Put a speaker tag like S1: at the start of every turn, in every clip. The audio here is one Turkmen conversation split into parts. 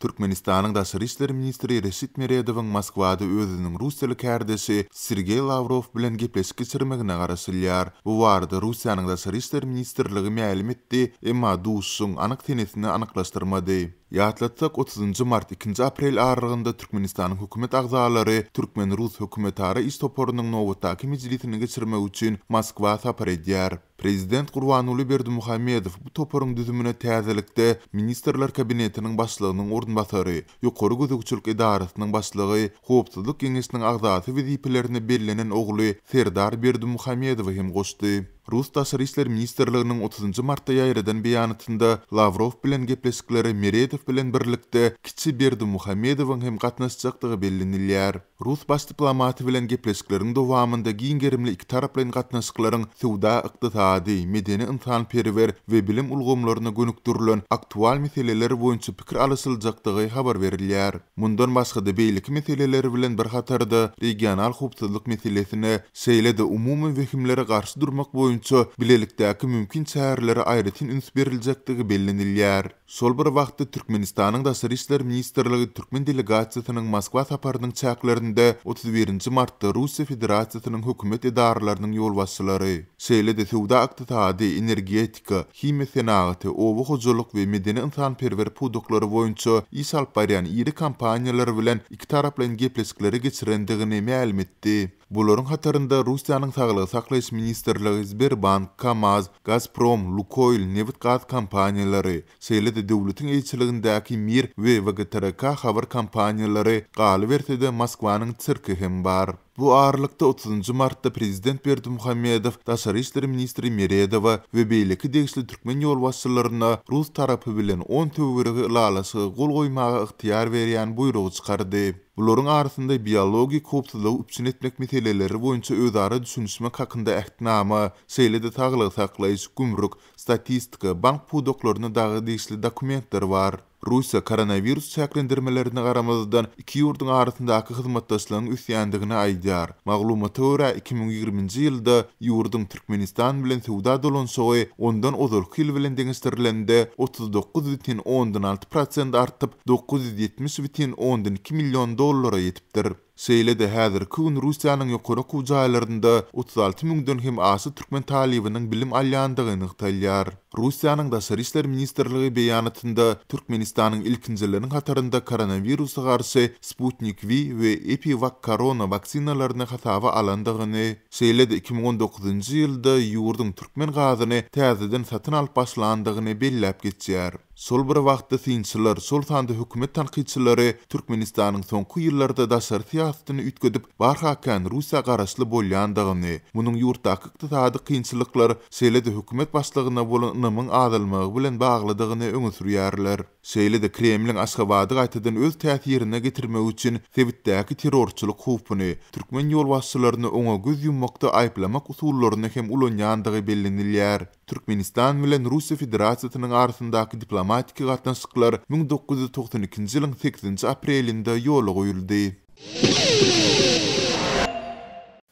S1: Türkmenistanyň daşary işler ministri Reşit Meredowyň Moskwada özüniň russiýaly kärdeşi Sergeý Lawrow bilen gepleşik geçirmegine garaşylýar. Bu barada Russiýanyň Daşary işler ministrligi mälim etdi, emma duşuşygyň anyk senesini anyklaşdyrmady. Ýatlatsak, otuzynjy mart, ikinji aprel aralygynda Türkmenistanyň hökümet agzalary türkmen-rus hökümetara iş toparynyň nobatdaky mejlisini geçirmek üçin Moskwa sapar edýär. Prezident Gurbanguly Berdimuhamedow bu toparyň düzümine täzelikde Ministrler Kabinetiniň Başlygynyň orunbasary, Ýokary gözegçilik edarasynyň başlygy, Howpsuzlyk geňeşiniň agzasy wezipelerine bellenen ogly Serdar Berdimuhamedowy hem goşdy. Rus Daşary işler ministrliginiň otuzynjy martda ýaýradan beýanatynda Lawrow bilen gepleşiklere Meredow bilen birlikde kiçi Berdimuhamedowyň hem gatnaşjakdygy bellenilýär. Rus baş diplomaty bilen gepleşikleriň dowamynda giň gerimli ikitaraplaýyn gatnaşyklaryň söwda-ykdysady, medeni-ynsanperwer we bilim ulgamlaryna gönükdirilen aktual meseleler boýunça pikir alyşyljakdygy habar berilýär. Mundan başga-da beýleki meseleler bilen bir hatarda regional howpsuzlyk meselesine, şeýle-de umumy wehimlere garşy durmak boýunça bilelikdäki mümkin çärelere aýratyn üns beriljekdigi bellenilýär. Şol bir wagtda, Türkmenistanyň Daşary işler ministrligi türkmen delegasiýasynyň Moskwa saparynyň çäklerinde 31 nji martda Russiýa Federasiýasynyň hökümet edaralarynyň ýolbaşçylary, şeýle-de söwda-ykdysady, energetika, himiýa senagaty, oba hojalyk we medeni-ynsanperwer pudaklary boýunça iş alyp barýan iri kompaniýalar bilen ikitaraplaýyn gepleşikleri geçirendigini mälim etdi. Bularyň hatarynda Russiýanyň Saglygy saklaýyş ministrligi, Sberbank, Kamaz, Gazprom, Lukoýl nebit-gaz kompaniýalary, şeýle-de döwletiň eýeçiligindäki Mir we WGTRK habar kompaniýalary, galyberse-de Moskwanyň sirki hem bar. Bu aralykda, otuzynjy martda prezident Berdimuhamedow daşary işler ministri Meredowa we beýleki degişli türkmen ýolbaşçylaryna rus tarapy bilen on töweregi ylalaşyga gol goýmaga ygtyýar berýän buýrugy çykardy. Bularyň arasynda biologik howpsuzlygy üpjün etmek meseleleri boýunça özara düşünişmek hakynda Ähtnama, şeýle-de saglygy saklaýyş, gümrük, statistika, bank pudaklaryna dagy degişli dokumentler bar. Russiýa koronawirus çäklendirmelerine garamazdan, iki ýurduň arasyndaky hyzmatdaşlygyň ösýändigini aýdýar. Maglumata görä, 2020-nji ýylda ýurduň Türkmenistan bilen söwda dolanyşygy ondan ozalky ýyl bilen deňeşdirilende 39,6 prosent artyp, 970,2 million dollara ýetipdir. Şeýle-de, häzirki gün Russiýanyň ýokary okuw jaýlarynda 36 müňden hem aşa türkmen talybynyň bilim alýandygy nygtalýar. Russiýanyň Daşary işler ministrligi beýanatynda Türkmenistanyň ilkinjileriň hatarynda koronawirusa garşy Sputnik V we EpiWakKorona waksinalaryny hasaba alandygyny, şeýle-de 2019-njy ýylda ýurduň türkmen gazyny täzeden satyn alyp başlandygyny belläp geçýär. Şol bir wagtda synçylar, şol sanda hökümet tankytçylary Türkmenistanyň soňky ýyllarda daşary syýasatyny üýtgedip, barha kän Russiýa garaşly bolýandygyny, munuň ýurtdaky ykdysady kynçylyklar, şeýle-de hökümet başlygyna bolan ynamyň azalmagy bilen baglydygyny öňe sürýärler. Şeýle-de Kremliň Aşgabady gaýtadan öz täsirine getirmek üçin sebitdäki terrorçylyk howpuny, türkmen ýolbaşçylaryny oňa göz ýummakda aýyplamak usullaryny hem ulanýandygy bellenilýär. Türkmenistan bilen Russiýa Federasiýasynyň arasyndaky diplomatiki gatnaşyklar 1992-nji ýylyň sekizinji aprelinde ýola goýuldy.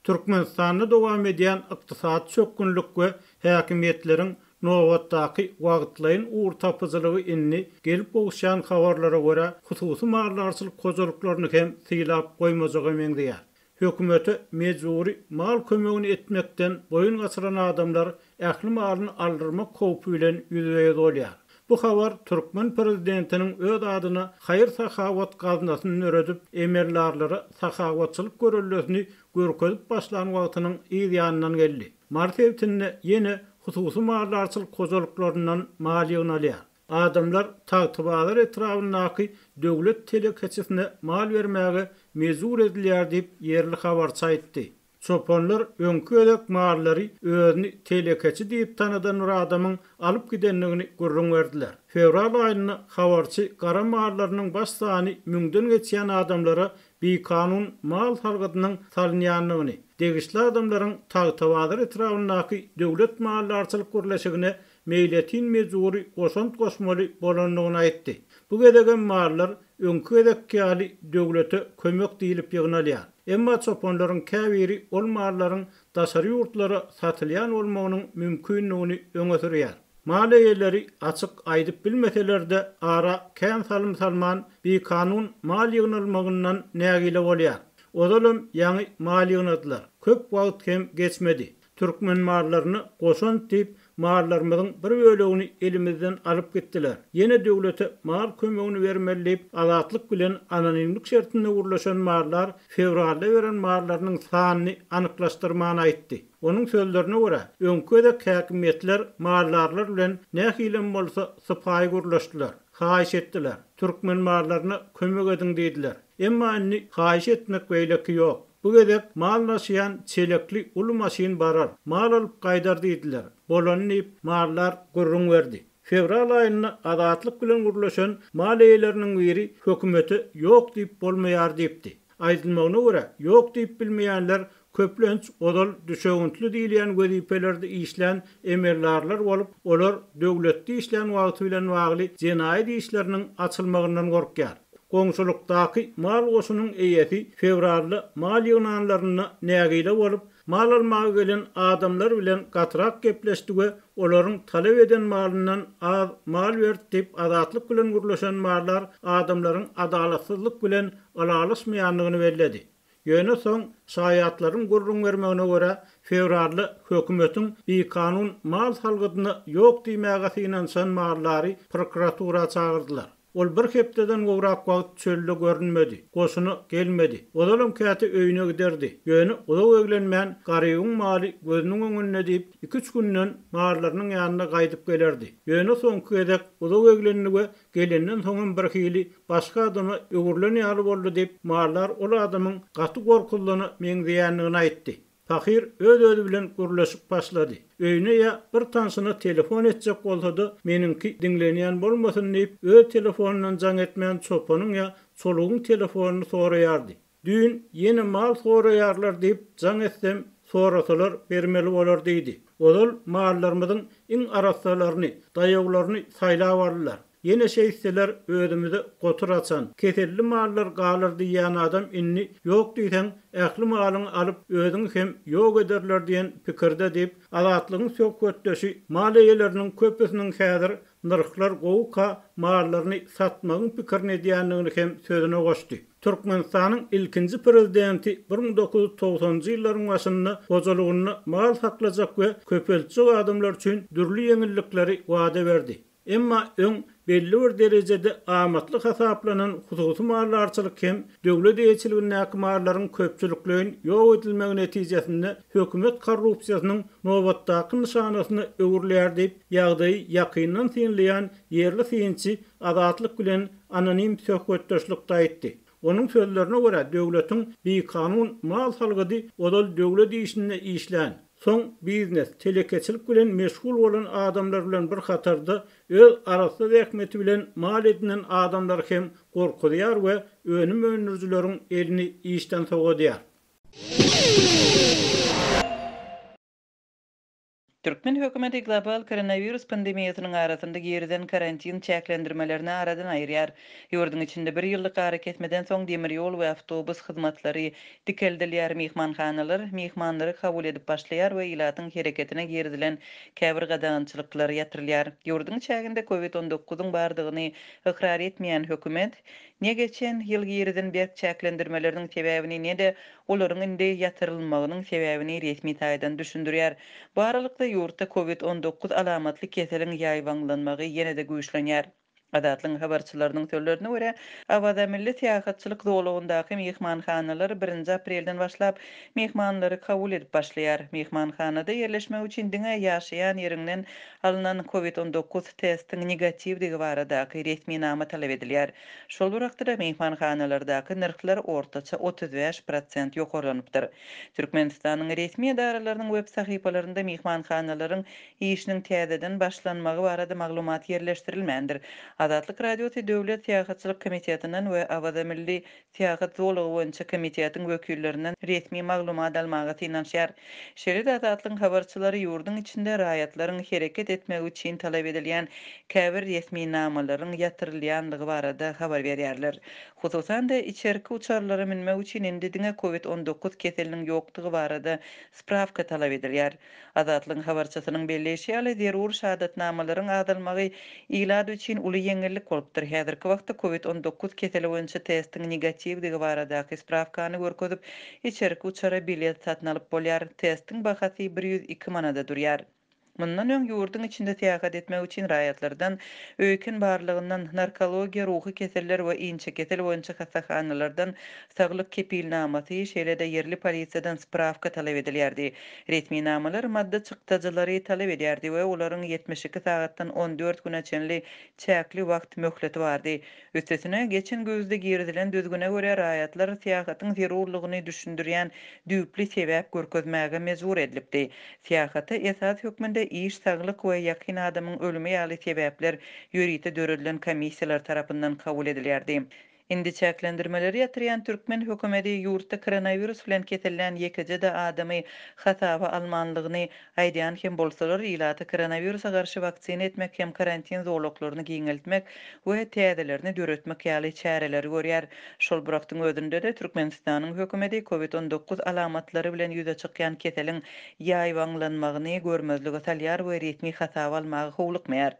S2: Türkmenistanda dowam edýän ykdysady çökgünlik we häkimiýetleriň nobatdaky wagtlaýyn ugurtapyjylygy indi gelip gowuşýan habarlara görä hususy maldarçylyk hojalyklaryny hem sylap goýmajaga meňzeýär. Hökümete mejbury mal kömegini etmekden boýun gaçyran adamlar ähli malyny aldyrmak howpy bilen ýüzbe-ýüz bolýar. Bu habar türkmen prezidentiniň öz adyna haýyr-sahawat gaznasyny döredip, emeldarlara sahawatçylyk göreldesini görkezip başlan wagtynyň yz ýanyndan geldi. Mary sebitinde ýene hususy maldarçylyk hojalyklaryndan mal ýygnalýar. Adamlar Tagtabazar etrabyndaky döwlet telekeçisine mal bermäge mejbur edilýär diýip, ýerli habarçy aýtdy. Çopanlar öňki gezek mallary özüni telekeçi diýip tanadan bir adamyň alyp gidendigini gürrüň berdiler. Fewral aýynda habarçy gara mallarynyň baş sany müňden geçýän adamlara bikanun mal salgydynyň salynýandygyny, degişli adamlaryň Tagtabazar etrabyndaky döwlet maldarçylyk birleşigine meýletin mejbury goşant goşmaly bolandygyny aýtdy. Bu gezegem mallar öňki gezekki ýaly döwlete kömek diýlip ýygnalýar. Emma çopanlaryň käbiri ol mallaryň daşary ýurtlara satylýan bolmagynyň mümkindigini öňe sürýär. Mal eýeleri açyk aýdyp bilmeseler-de, ara kän salym salman bikanun mal ýygnalmagyndan nägile bolýar. Ozalam ýaňy mal ýygnadylar. Köp wagt hem geçmedi. Türkmen mallaryna goşant diýip, mallarymyzyň bir bölegini elimizden alyp gitdiler. Ýene döwlete mal kömegini bermeli diýip, Azatlyk bilen anonimlik şertinde gürleşen maldar fewralda beren mallarynyň sanyny anyklaşdyrman aýtdy. Onuň sözlerine görä, öňki gezek häkimiýetler maldarlar bilen nähilem bolsa sypaýy gürleşdiler, haýyş etdiler, türkmen mallaryna kömek ediň diýdiler. Emma indi haýyş etmek beýleki ýok. Bu gezek mal daşaýan çelekli uly maşyn barar, mal alyp gaýdar diýdiler. Bolany diýip, maldar gürrüň berdi. Fewral aýynda Azatlyk bilen gürleşen mal eýeleriniň biri hökümete ýok diýip bolmaýar diýipdi. Aýdylmagyna görä, ýok diýip bilmeýänler köplenç ozal düşewüntli diýilýän wezipelerde işlän emeldarlar bolup, olar döwletde işlän wagty bilen bagly jenaýat işleriniň açylmagyndan gorkýar. Goňşulykdaky mal goşunyň eýesi fewralda mal ýygnanlarynda nägile bolup, mal almaga gelen adamlar bilen gatyrak gepleşdi we olaryň talap eden malyndan az mal berdi diýip, Azatlyk bilen gürleşen maldar adamlaryň adalatsyzlyk bilen ylalaşmaýandygyny belledi. Ýöne soň, şaýatlaryň gürrüň bermegine görä, fewralda hökümetiň bikanun mal salgydyna ýok diýmäge synanyşan maldary prokuratura çagyrdylar. Ol bir hepdeden gowrak wagt çölde görünmedi, goşuna gelmedi. Ozalam käte öýüne giderdi. Ýöne uzak eglenmän, garybyň maly gözüniň öňünde diýip, iki-üç günden mallarynyň ýanyna gaýdyp gelerdi. Ýöne soňky gezek uzak eglendi we gelenden soňam birhili başga adama öwrülen ýaly boldy diýip, maldar ol adamyň gaty gorkuzlana meňzeýändigini aýtdy. Pahyr öz-özi bilen gürleşip başlady. Öýüne ýa bir tanşyna telefon etjek bolsa-da, meniňki diňlenýän bolmasyn diýip, öz telefonyndan jaň etmän çopanyň ýa çolugyň telefonyny soraýardy. Düýn ýene mal soraýarlar diýip jaň etsem, sorasalar bermeli bolar diýdi. Ozal mallarymyzyň iň arassalaryny, daýawlaryny saýlap aldylar. Ýene şeýtseler özümize gotur açan, keselli mallar galar diýýän adam indi ýok diýseň ähli malyňy alyp özüňi hem ýok ederler diýen pikirde diýip, Azatlygyň söhbetdeşi mal eýeleriniň köpüsiniň häzir nyrhlar gowuka mallaryny satmagyň pikirini edýändigini hem sözüne goşdy. Türkmenistanyň ilkinji prezidenti 1990-njy ýyllaryň başynda hojalygynda mal saklajak we köpeltjek adamlar üçin dürli ýeňillikleri wada berdi. Emma öň belli bir derejede amatly hasaplanan hususy maldarçylyk hem döwlet eýeçiligindäki mallaryň köpçülikleýin ýok edilmegi netijesinde hökümet korrupsiýasynyň nobatdaky nyşanasyna öwrülýär diýip, ýagdaýy ýakyndan synlaýan ýerli synçy Azatlyk bilen anonim söhbetdeşlikde aýtdy. Onuň sözlerine görä, döwletiň bikanun mal salgydy ozal döwlet işinde işlän, soň biznes, telekeçilik bilen meşgul bolan adamlar bilen bir hatarda öz arassa zähmeti bilen mal edinen adamlary hem gorkuzýar we önüm öndürijileriň elini işden sowadýar.
S3: Türkmen hökümeti global koronawirus pandemiýasynyň arasynda girizen karantin çäklendirmelerini aradan aýyrýar. Ýurduň içinde bir ýyllyk arakesmeden soň demir ýol we awtobus hyzmatlary dikeldilýär, myhmanhanalar myhmanlary kabul edip başlaýar we ilatyň hereketine girizilen käbir gadagançylyklar ýatyrylýar. Ýurduň çäginde covid on dokuzyň bardygyny ykrar etmeýän hökümet ne geçen ýyl girizen berk çäklendirmeleriniň sebäbini ne-de olaryň indi ýatyrylmagynyň sebäbini resmi taýdan düşündirýär. Bu aralykda, ýurtda covid 19 alamatly keseliň ýaýbaňlanmagy ýene-de güýçlenýär. Azatlygyň habarçylarynyň sözlerine görä, Awaza milli syýahatçylyk zolagyndaky myhmanhanalar birinji aprelden başlap, myhmanlary kabul edip başlaýar. Myhmanhanada ýerleşmek üçin diňe ýaşaýan ýeriňden alnan covid 19 testiň negatiwdigi baradaky resminama talap edilýär. Şol bir wagtda-da myhmanhanalardaky nyrhlar ortaça 35 prosent ýokarlanypdyr. Türkmenistanyň resmi edaralarynyň web sahypalarynda myhmanhanalaryň işiniň täzeden başlanmagy barada maglumat ýerleşdirilmändir. Azatlyk Radiosy Döwlet syýahatçylyk komitetinden we Awaza milli syýahat zolagy boýunça komitetiň wekillerinden resmi maglumat almaga synanyşýar. Şeýle-de Azatlygyň habarçylary ýurduň içinde raýatlaryň hereket etmegi üçin talap edilýän käbir resminamalaryň ýatyrylýandygy barada habar berýärler. Hususan-da, içerki uçarlara münmek üçin indi diňe Covid 19 keseliniň ýokdugy barada sprawka talap edilýär. Azatlygyň habarçysynyň belleýşi ýaly, zerur şahadatnamalaryň azalmagy ilat üçin uly ýeňillik bolupdyr. Häzirki wagtda Covid 19 keseli boýunça testiň negatiwdigi baradaky sprawkany görkezip, içerki uçara bilet satyn alyp bolýar. Testiň bahasy 102 manada durýar. Mundan öň ýurduň içinde syýahat etmek üçin raýatlardan öýken barlagyndan, narkologiýa, ruhy keseller we inçekesel boýunça hassahanalardan saglyk kepilnamasy, şeýle-de ýerli polisiýadan sprawka talap edilýärdi. Resminamalar maddy çykdajylary talap edýärdi we olaryň 72 sagatdan 14 güne çenli çäkli wagt möhleti bardy. Üstesine, geçen güýzde girizilen düzgüne görä, raýatlar syýahatyň zerurlygyny düşündirýän düýpli sebäp görkezmäge mejbur edilipdi. Syýahata esas hökmünde iş, saglyk we ýakyn adamyň ölümi ýaly sebäpler ýörite döredilen komissiýalar tarapyndan kabul edilýärdi. Indi çäklendirmeleri ýatyrýan türkmen hökümeti ýurtda koronawirus bilen kesellän ýekeje-de adamy hasaba almanlygyny aýdýan hem bolsalar, ilaty koronawirusa garşy waksina etmek hem karantin zolaklaryny giňeltmek we täzelerini döretmek ýaly çäreleri görýär. Şol bir wagtyň özünde-de, Türkmenistanyň hökümeti Covid 19 alamatlary bilen ýüze çykýan keseliň ýaýbaňlanmagyny görmezlige salýar we resmi hasaba almaga howlukmaýar.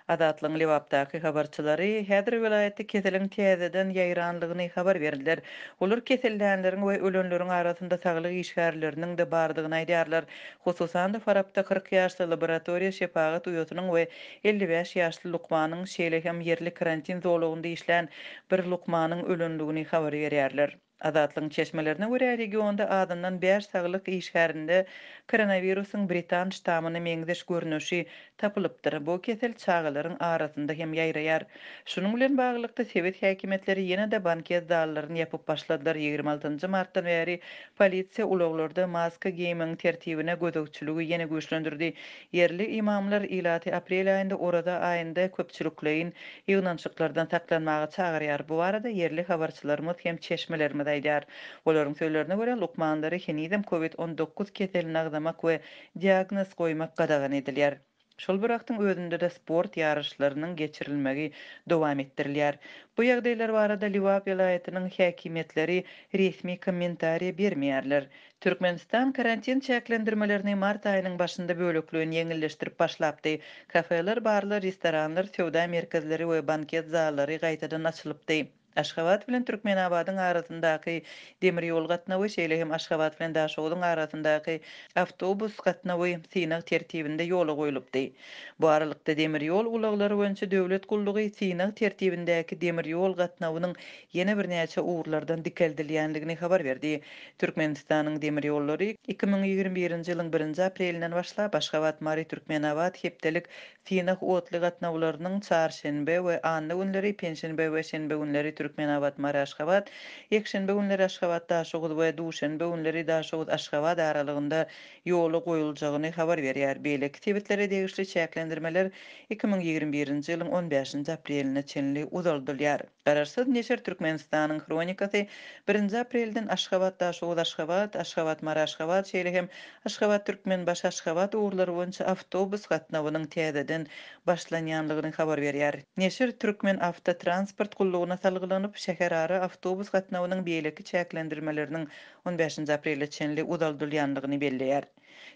S3: Azatlygyň Lebapdaky habarçylary häzir welaýatda keseliň täzeden ýaýranlygyny habar berdiler. Olar kesellänleriň we ölenleriň arasynda saglyk işgärleriniň-de bardygyny aýdýarlar. Hususan-da, Farapda 40 ýaşly laboratoriýa şepagat uýasynyň we 55 ýaşly lukmanyň, şeýle hem ýerli karantin zolagynda işlän bir lukmanyň ölendigini habar berýärler. Azatlygyň çeşmelerine görä, regionda azyndan bäş saglyk işgärinde koronawirusyň britan ştamyna meňzeş görnüşi tapylypdyr. Bu kesel çagalaryň arasynda hem ýaýraýar. Şunuň bilen baglylykda, sebit häkimiýetleri ýene-de banket zallaryny ýapyp başladylar. 26 martdan bäri polisiýa ulaglarda maska geýmegiň tertibine gözegçiligi ýene güýçlendirdi. Ýerli ymamlar ilaty aprel aýynda Oraza aýynda köpçülikleýin ýygnanyşyklardan saklanmaga çagyrýar. Bu barada ýerli habarçylarymyz hem çeşmelerimiz aýdýar. Olaryň sözlerine görä, lukmanlara henizem Covid 19 keselini agzamak we diagnoz goýmak gadagan edilýär. Şol bir wagtyň özünde-de sport ýaryşlarynyň geçirilmegi dowam etdirilýär. Bu ýagdaýlar barada Lebap welaýatynyň häkimiýetleri resmi kommentariýa bermeýärler. Türkmenistan karantin çäklendirmelerini mart aýynyň başynda bölekleýin ýeňilleşdirip başlapdy. Kafeler, barlar, restoranlar, söwda merkezleri we banket zallary gaýtadan açylypdy. Aşgabat bilen Türkmenabadyň arasyndaky demir ýol gatnawy, şeýle hem Aşgabat bilen Daşoguzyň arasyndaky awtobus gatnawy synag tertibinde ýola goýlupdy. Bu aralykda, demir ýol ulaglary boýunça döwlet gullugy synag tertibindäki demir ýol gatnawynyň ýene birnäçe ugurlardan dikeldilýändigini habar berdi. Türkmenistanyň demir ýollary 2021-nji ýylyň birinji aprelinden başlap Aşgabat-Mary-Türkmenabat hepdelik synag otly gatnawlarynyň çarşenbe we anna günleri, penşenbe we şenbe günleri Türkmenabat-Mary-Aşgabat, ýekşenbe günleri Aşgabat-Daşoguz we duşenbe günleri Daşoguz-Aşgabat aralygynda ýola goýuljagyny habar berýär. Beýleki sebitlere degişli çäklendirmeler 2021-nji ýylyň on bäşinji apreline çenli uzaldylýar. Garaşsyz neşir Türkmenistanyň Hronikasy birinji aprelden Aşgabat-Daşoguz-Aşgabat, Aşgabat-Mary-Aşgabat, şeýle hem Aşgabat-Türkmenbaşy-Aşgabat ugurlary boýunça awtobus gatnawynyň täzeden başlanýanlygyny habar berýär. Neşir Türkmenawtotransport gullugyna salgylanyp, şäherara awtobus gatnawynyň beýleki çäklendirmeleriniň on bäşinji aprele çenli uzaldylýanlygyny belleýär.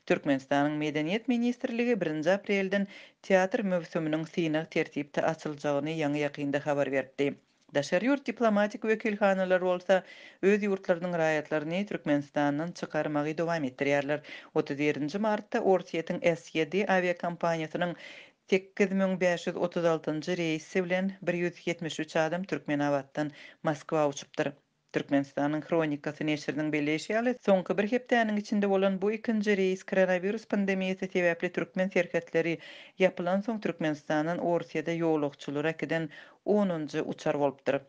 S3: Türkmenistanyň Medeniýet ministrligi birinji aprelden teatr möwsüminiň synag tertipde açyljagyny ýaňy-ýakynda habar beripdi. Daşary ýurt diplomatik wekilhanalary bolsa öz ýurtlarynyň raýatlaryny Türkmenistandan çykarmagy dowam etdirýärler. 31-nji martda Orsýetiň SED awiakompaniýasynyň 8536-njy reýsi bilen 173 adam Türkmenabatdan Moskwa uçupdyr. Türkmenistanyň Hronikasy neşiriniň belleýşi ýaly, soňky bir hepdäniň içinde bolan bu ikinji reýs koronawirus pandemiýasy sebäpli türkmen serhetleri ýapylansoň Türkmenistandan Orsýede ýolagçylary äkiden onunjy uçar bolupdyr.